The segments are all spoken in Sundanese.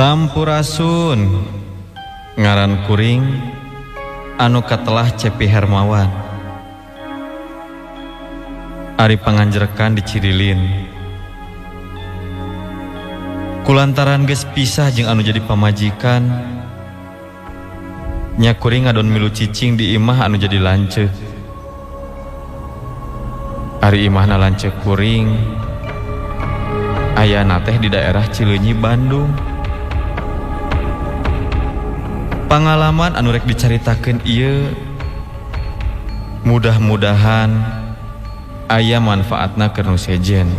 Sampurasun, ngaran kuring anu katelah Cepi Hermawan. Ari panganjerekan di Cirilin. Kulantaran geus pisah jeung anu jadi pamajikan, nya kuring ngadon milu cicing di imah anu jadi lanceuk. Ari imahna lanceuk kuring ayana teh di daerah Cileunyi, Bandung. Pangalaman anu rek dicaritakeun ieu mudah-mudahan aya manfaatna keur nu sejen.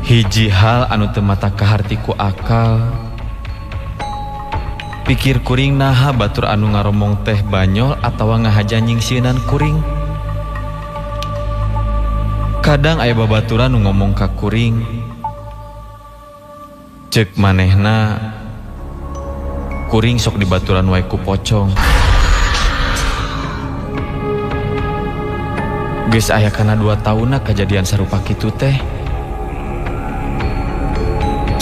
Hiji hal anu teu mata kaharti ku akal, pikir kuring naha batur anu ngaromong teh banyol atawa ngahaja nyingsieunan kuring. Kadang aya babaturan nu ngomong ka kuring, ceuk manehna kuring sok dibaturan wae ku pocong. Geus aya kana 2 taunna kajadian sarupa kitu teh.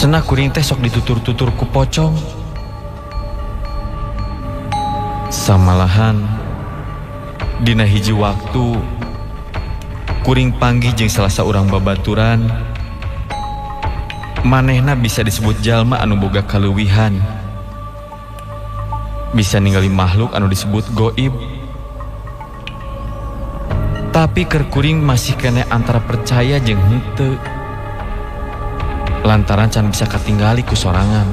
Cenah kuring teh sok ditutur-tutur ku pocong. Samalahan dina hiji waktu kuring panggih jeung salah saurang babaturan. Manehna bisa disebut jalma anu boga kaleuwihan. Bisa ningali makhluk anu disebut goib. Tapi keur kuring masih kene antara percaya jeung henteu. Lantaran can bisa katinggali ku sorangan.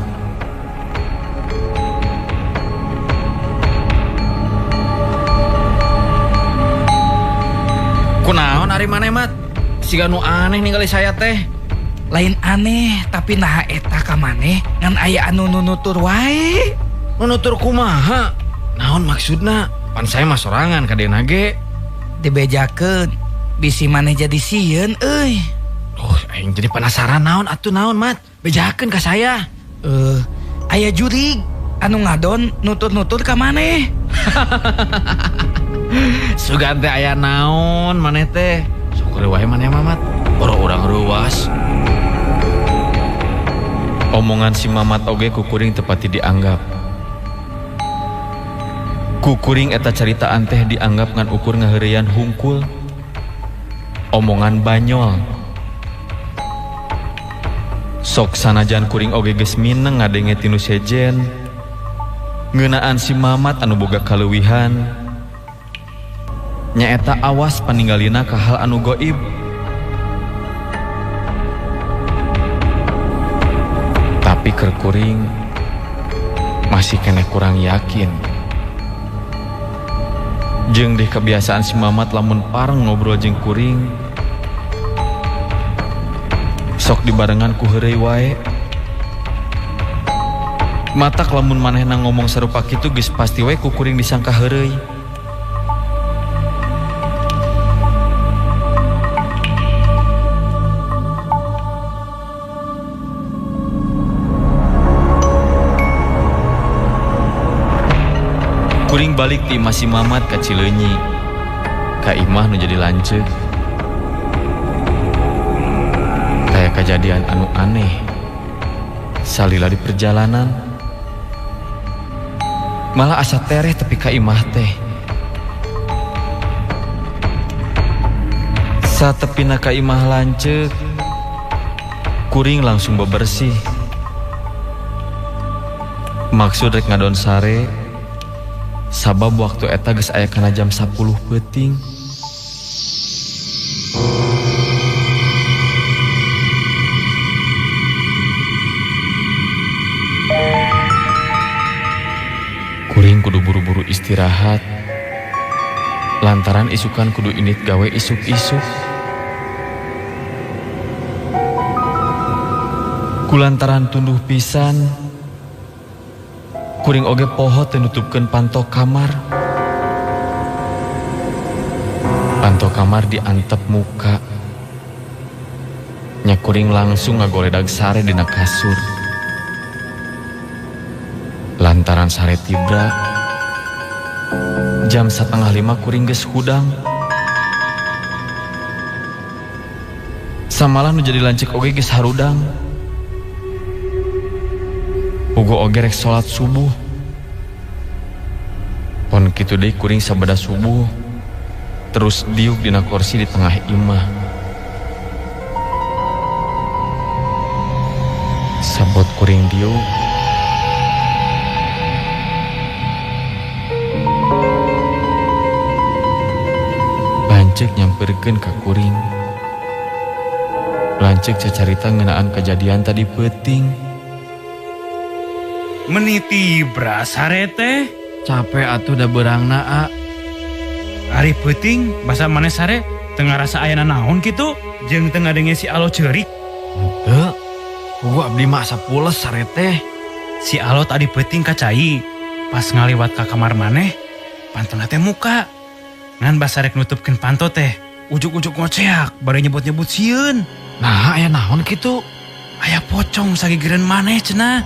Kunaon ari maneh, Mat? Siga nu aneh ningali saya teh. Lain aneh, tapi naha eta ka maneh ngan aya anu nunutur wae. Nunutur kumaha? Naon maksudna? Pan saya mah sorangan kadena ge. Dibejakeun bisi maneh jadi sieun euy. Oh, aing jadi penasaran naon atuh naon, Mat? Bejakeun ka saya. Aya jurig anu ngadon nutur-nutur ka maneh. Sugan teh aya naon maneh teh? Sok wae maneh mah, Mat. Boro urang reuas. Omongan si Mamat oge ku kuring teu pati dianggap. Ku kuring eta caritaan teh dianggap ngan ukur ngaheureyan hungkul. Omongan banyol. Sok sanajan kuring oge geus mineng ngadenge tinu sejen ngeunaan si Mamat anu boga kaleuwihan. Nyaeta awas paninggalina ka hal anu goib. Tapi keur kuring masih keneh kurang yakin. Jeung deh kebiasaan si Mamat lamun pareng ngobrol jeung kuring sok dibarengan ku heureuy wae. Matak lamun manehna ngomong sarupa kitu geus pasti wae ku kuring disangka heureuy. Kuring balik ti imah si Mamat ka Cileunyi, ka imah nu jadi lanceuk. Kayak kejadian anu aneh salila di perjalanan. Malah asa tereh tepi ka imah teh. Satepina ka imah lanceuk, kuring langsung bebersih. Maksud rek ngadon sare, sabab waktu eta geus aya kana jam 10 peuting. Kuring kudu buru-buru istirahat lantaran isukan kudu init gawe isuk-isuk. Kulantaran tunduh pisan, kuring oge poho teu nutupkeun panto kamar. Panto kamar diantep muka. Nya kuring langsung ngagoledag sare dina kasur. Lantaran sare tibra, jam 4:30 kuring geus hudang. Samalah nu jadi lanceuk oge geus harudang. Puguh oge rek salat subuh. Pon kitu deui kuring sabada subuh terus diuk dina kursi di tengah imah. Sabot kuring diuk. Lanceuk nyamperkeun ka kuring. Lanceuk cacarita ngeunaan kejadian tadi peuting. Meni tibra sare teh. Capek atuh da beurangna a. Ari peuting basa maneh sare teu ngarasa aya nanaon kitu jeung teu ngadenge si Alo ceurik. Henteu. Puguh abdi mah asa pules sare teh. Si Alo tadi peuting ka cai. Pas ngaliwat ka kamar maneh, pantona teh muka. Ngan basa rek nutupkeun panto teh, ujug-ujug ngoceak bari nyebut-nyebut sieun. Nah, aya naon kitu? Aya pocong sagigireun maneh cenah.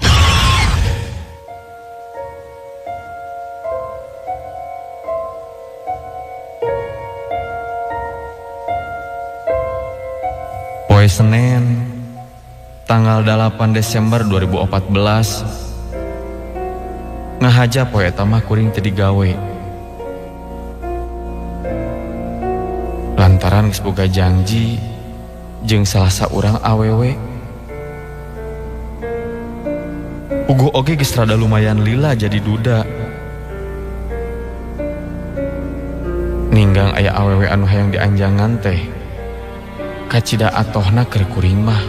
Poe Senin, tanggal 8 Desember 2014, ngahaja poe eta mah kuring teu digawe. Lantaran geus boga janji jeung salah saurang awewe. Puguh oge geus rada lumayan lila jadi duda. Ninggang aya awewe anu hayang dianjangan teh. Kacida atohna keur kuring mah.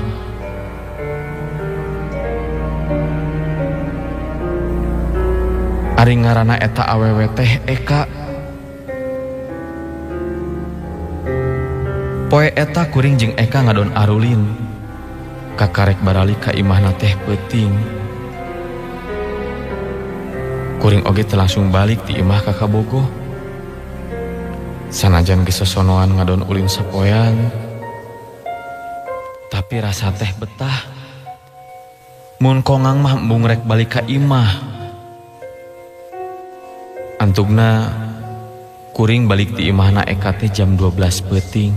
Ari ngaranna eta awewe teh Eka. Poe eta kuring jeung Eka ngadon arulin. Kakarek baralik ka imahna teh peuting. Kuring oge teu langsung balik ti imah ka Kabogoh. Sanajan geus sosonoan ngadon ulin sapoean, tapi rasa teh betah. Mun kongang mah embung rek balik ka imah. Antugna kuring balik ti imahna Eka teh jam 12 peuting.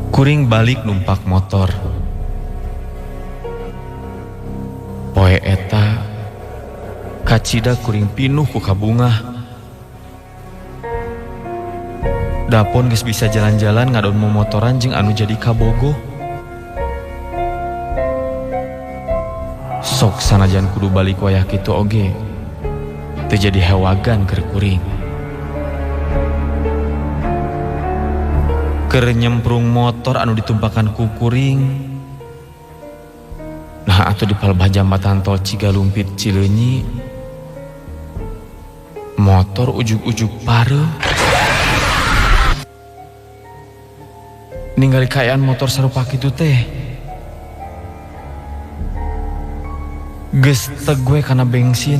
Kuring balik numpak motor. Poe eta kacida kuring pinuh ku kabungah. Dapon geus bisa jalan-jalan ngadon momotoran jeung anu jadi kabogoh. Sok sanajan kudu balik wayah kitu oge teu jadi hewagan keur kuring. Keur nyemprung motor anu ditumpakan ku kuring. Nah atuh di palebah jambatan tol Cigalumpit Cileunyi, motor ujug-ujug pareuh. Ningali kaayaan motor sarupa kitu teh, geus teg we kana bensin.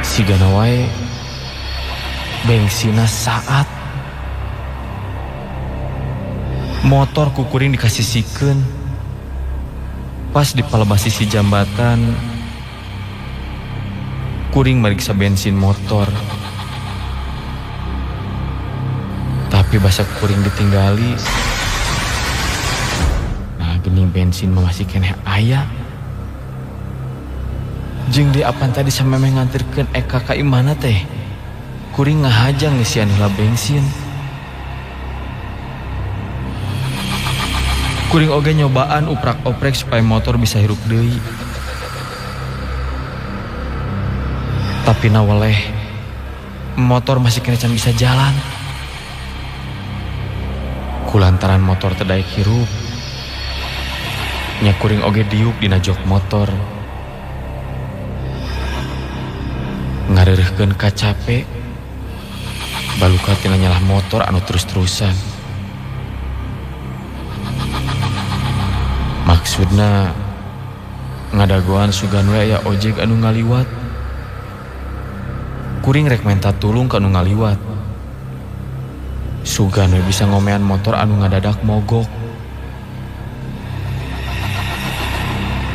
Sigana wae bensinna saat. Motor ku kuring dikasisikeun. Pas di palebah sisi jambatan, kuring mariksa bensin motor. Tapi basa kuring ditinggali. Nah gening bensin mah masih keneh aya. Jeung di apan tadi samemeh nganterkeun Eka ka imahna teh, kuring ngahaja ngeusian heula bensin. Kuring oge nyobaan uprak-oprek supaya motor bisa hirup deui. Tapi naweleh, motor masih kena can bisa jalan. Kulantaran motor teu daek hirup, nya kuring oge diuk dina jok motor. Ngareureuhkeun kacape, baluka tina nyalah motor anu terus-terusan. Maksudna ngadagoan sugan we aya ojek anu ngaliwat. Kuring rek menta tulung ka anu ngaliwat. Sugan we bisa ngomean motor anu ngadadak mogok.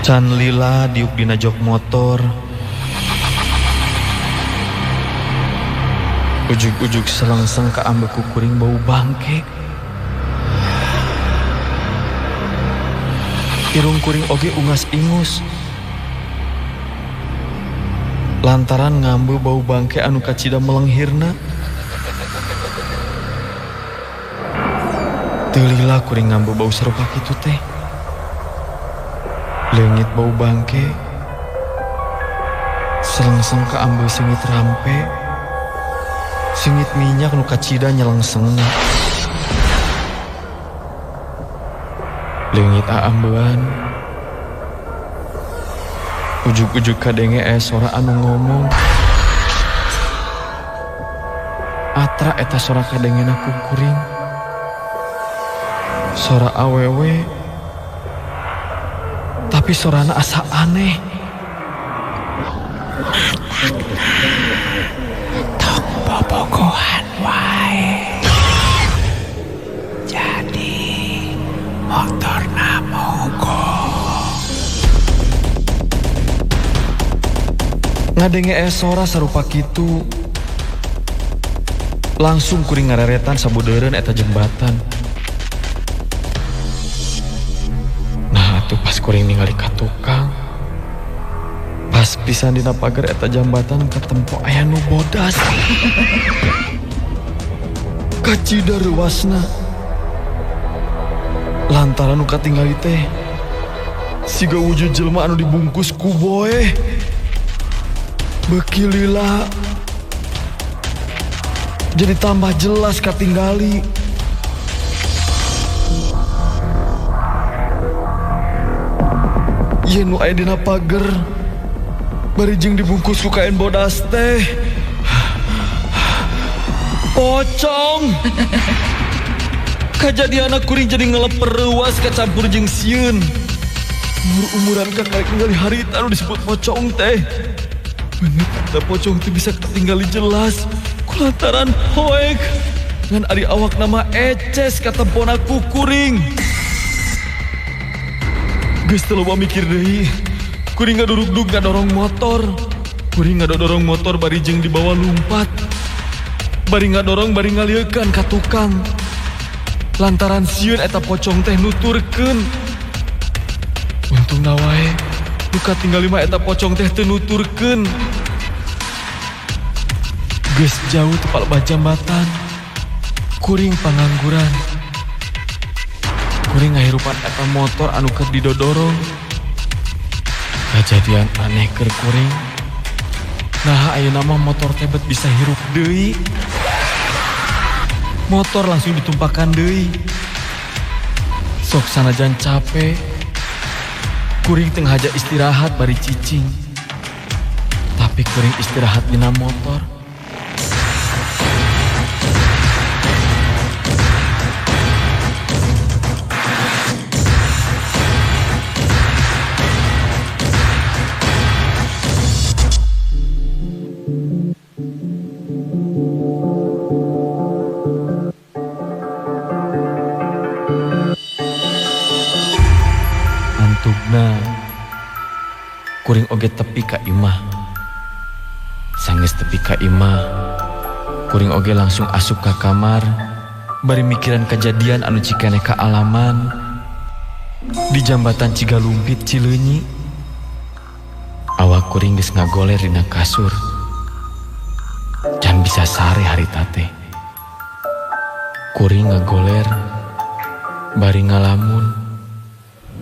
Can lila diuk dina jok motor. Ujug-ujug selengseng ka ambek ku kuring bau bangke. Irung kuring oge ungas-ingus. Lantaran ngambe bau bangke anu kacida melenghirna. Teu lila kuring ngambe bau sarupa kitu teh. Leungit bau bangke. Selengseng ka ambe sengit rampe. Sengit minyak nu kacida nyelengsengna. Leungit aambean. Ujug-ujug kadenge aya sora anu ngomong. Atra eta sora kadengena ku kuring. Sora awewe. Tapi sorana asa aneh. Matakna tong bobogohan wae. Jadi motorna mogok. Ngadenge aya sora sarupa kitu. Langsung kuring ngareretan sabudeureun eta jembatan. Nah atuh pas kuring ningali ka tukang. Pas pisan dina pager eta jambatan katempo aya nu bodas. Kacida reuasna. Lantaran nu katingali teh siga wujud jelema anu dibungkus ku boeh. Beuki lila. Jadi tambah jelas katinggali. Yen nu aya dina pager bari jeung dibungkus ku kain bodas teh. Pocong. Kajadianna kuring jadi ngeleper reuas kacampur jeung sieun. Umur-umuran kakarek ningali harita anu disebut pocong teh. Bener eta pocong teh bisa katinggali jelas kulantaran poek. Ngan ari awak nama eces katempona ku kuring. Geus teu loba mikir deui. Kuring ngadurugdug ngadorong motor. Kuring ngadorong motor bari jeung dibawa lumpat. Bari ngadorong bari ngaliekan ka tukang. Lantaran sieun eta pocong teh nuturkeun. Untungna wae nu katinggali mah eta pocong teh teu nuturkeun. Geus jauh teu palebah jambatan. Kuring pangangguran. Kuring ngahirupan eta motor anu keur didodorong. Kajadian aneh keur kuring. Nah ayeuna mah motor teh bet bisa hirup deui. Motor langsung ditumpakan deui. Sok sanajan capek. Kuring teu haja istirahat bari cicing. Tapi kuring istirahat dina motor. Antugna kuring oge tepi ka imah. Sanggeus tepi ka imah, kuring oge langsung asup ka kamar bari mikiran kejadian anu cikene kaalaman di jambatan Cigalumpit Cileunyi. Awak kuring geus ngagoler dina kasur. Can bisa sare harita teh. Kuring ngagoler bari ngalamun.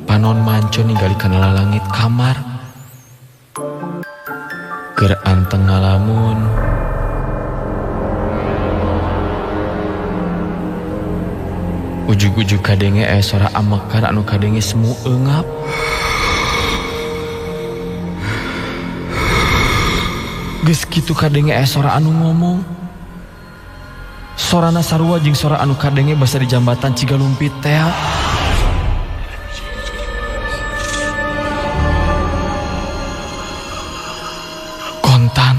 Panon manco ningali kana lalangit kamar. Keur anteng ngalamun. Ujug-ujug kadenge aya sora amekan anu kadenge semu eungap. Geus kitu kadenge aya sora anu ngomong. Sorana sarua jeung sora anu kadenge basa di jambatan Cigalumpit teh. Kontan.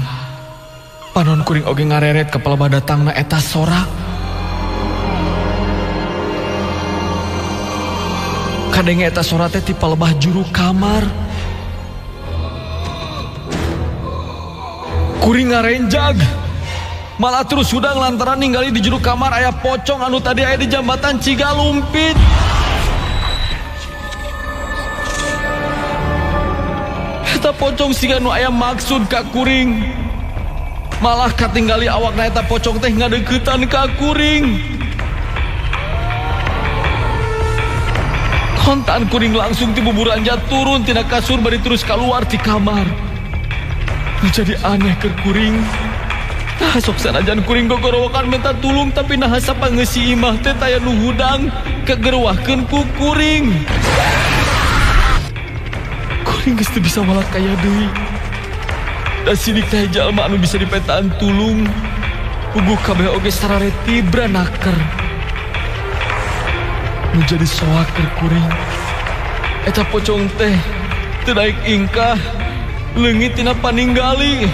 Panon kuring oge ngareret ka palebah datangna eta sora. Kadenge eta sora teh ti palebah juru kamar. Kuring ngarenjag. Malah terus hudang lantaran ningali di juru kamar aya pocong anu tadi aya di jambatan Cigalumpit. Eta pocong siga nu aya maksud ka kuring. Malah katinggali awakna eta pocong teh ngadeuketan ka kuring. Kontan kuring langsung ti buburanjat turun tina kasur bari terus keluar ti kamar. Nu jadi aneh keur kuring. Tah sok sanajan kuring gogorowokan minta tulung tapi naha sapangeusi imah teh taya nu hudang kagerwahkeun ku kuring. Kuring geus teu bisa walakaya deui. Da sidik teh jalma anu bisa dipetaan tulung. Puguh kabeh oge sarareti branaker. Nu jadi soak keur kuring. Eta pocong teh teu daek ingkah, leungit tina paninggali.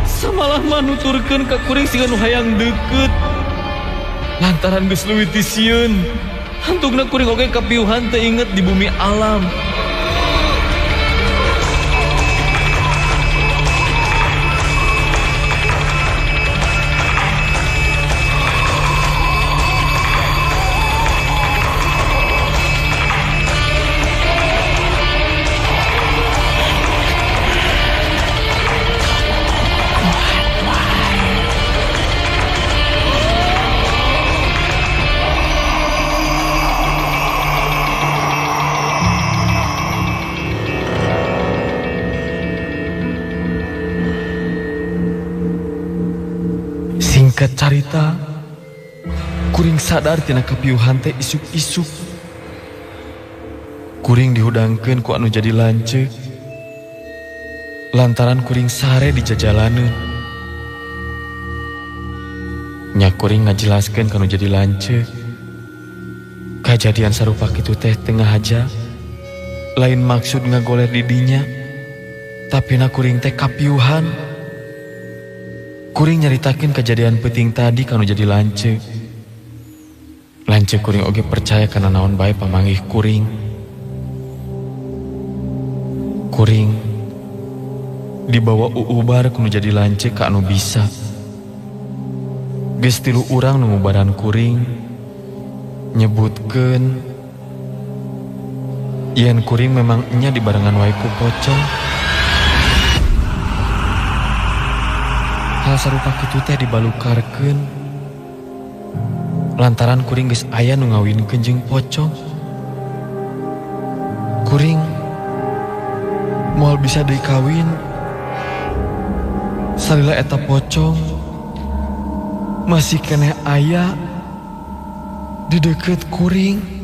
Samalah mah nuturkeun ka kuring siga nu hayang deukeut. Lantaran geus leuwih ti sieun, hantugna kuring oge kapiuhan teu inget di bumi alam. Singkat carita, kuring sadar tina kapiuhan teh isuk-isuk. Kuring dihudangkeun ku anu jadi lanceuk. Lantaran kuring sare di jajalaneun. Nya kuring ngajelaskeun kanu jadi lanceuk. Kajadian sarupa kitu teh tengah aja. Lain maksud ngagoler di dinya, tapi na kuring teh kapiuhan. Kuring nyaritakeun kejadian peuting tadi kanu jadi lanceuk. Lanceuk kuring oge percaya kana naon bae pamanggih kuring. Kuring dibawa uubar kanu jadi lanceuk ka anu bisa. Geus 3 urang nu ngubaran kuring nyebutkeun yen kuring memang nya dibarengan wae ku pocong. Hal sarupa kitu teh dibalukarkeun lantaran kuring geus aya nu ngawinkeun jeung pocong. Kuring moal bisa deui kawin salila eta pocong masih keneh aya di deukeut kuring.